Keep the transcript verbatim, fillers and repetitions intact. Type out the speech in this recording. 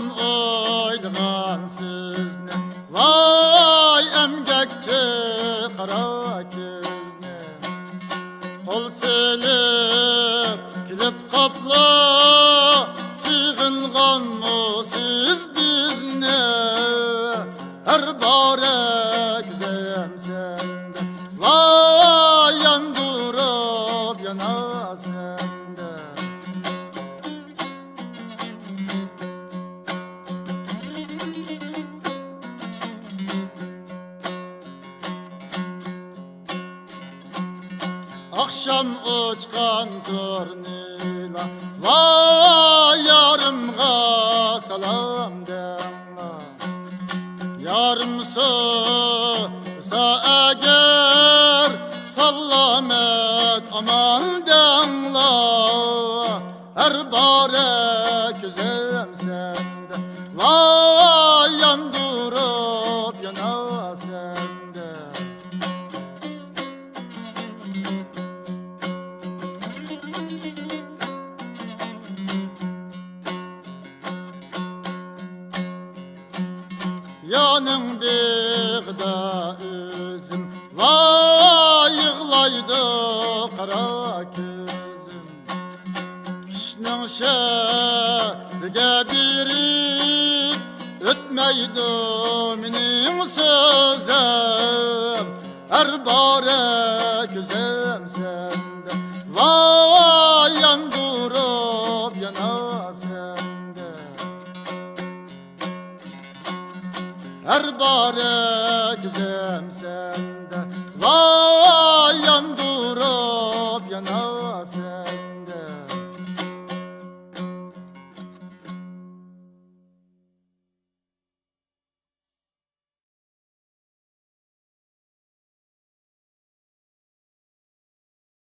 ئويلىغان سىزنى، ۋاي ئەمگەكچى قارا كۆزنى. قول سېلىپ كۈلۈپ قاپلا، سېغىنغانمۇ سىز بىزنى؟ ھەر بارە كۈزەمسەندە، ۋاي ياندۇرۇپ ياناسەندە. ئاخشام ئۇچقان تۇرنىلار، ۋاي يارىمغا سالام دەڭلار. يارىم سۇسا ئەگەر، سالامەت ئامان دەڭلار. ھەر بارە كۈزەمسەندە، ۋاي ياندۇرۇپ ياناسەندە. يانىڭ بېغىدا ئۆزۈم، ۋاي يىغلايدۇ قارا كۆزۈم. قىشنىڭ شەرگە بېرىپ ئۆتمەيدۇ مېنىڭ سۆزۈم. ھەر بارە كۈزەمسەندە، ۋاي ياندۇرۇپ ياناسەندە. ھەر بارە كۈزەمسەندە، ۋاي